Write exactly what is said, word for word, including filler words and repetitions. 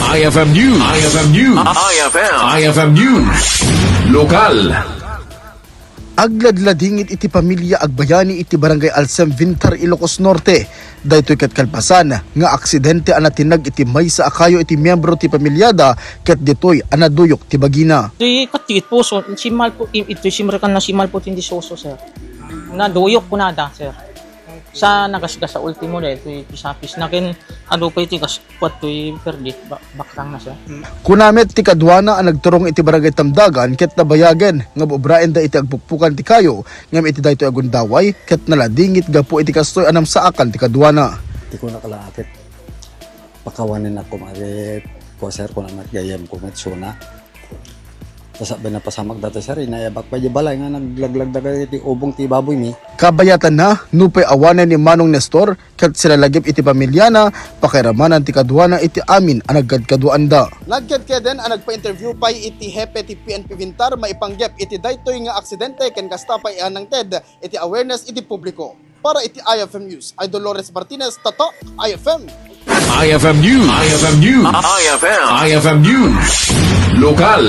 I F M News. I F M News. I F M. I F M News. Lokal. Agladladingit iti pamilia agbayani iti Barangay Alsem, Vintar, Ilocos Norte. Daytoy ket kalpasan nga aksidente a natinag iti maysa a kayo iti miyembro ti pamiliada ket ditoy a naduyok ti bagina. Ti ket ti puso, simal po, im-, itoy simrekan na simal po tindi suso, sir. Naduyok kunada, sir. Sa nagasgas a ultimo daytoy ti sapis. Nakin adu pay ti kas-, kuwat toy perdit, ba-, bakrang na, sir. Kuna met ti kaduana a nagturong iti Barangay Tamdagan ket nabayagen nga bubraenda iti agpukpukan ti kayo, ngem iti daytoy a gundaway ket naladingit gapu iti kastoy a namsaakan ti kaduana. Ti kunak la ket pakawanen ako, mari, ko, sir, kuna met gayyem ko met suna. Ta sakbay napasamak data, sir, inayabak pay di balay nga naglaglag daga iti ubong ti baboy mi. Kabayatanna, nupay awanen ni Manong Nestor, ket silalagip iti pamiliana, pakairamanan ti kaduana iti amin a nagkadkaduaanda. Nagkedkeden a nagpa-interview pay iti hepe ti P N P Vintar maipanggep iti daytoy nga aksidente ken kasta pay a nangted iti awareness iti publiko. Para iti I F M News, I Dolores Martinez, Tatak, I F M. I F M News. I F M News. I F M. I F M News. Lokal.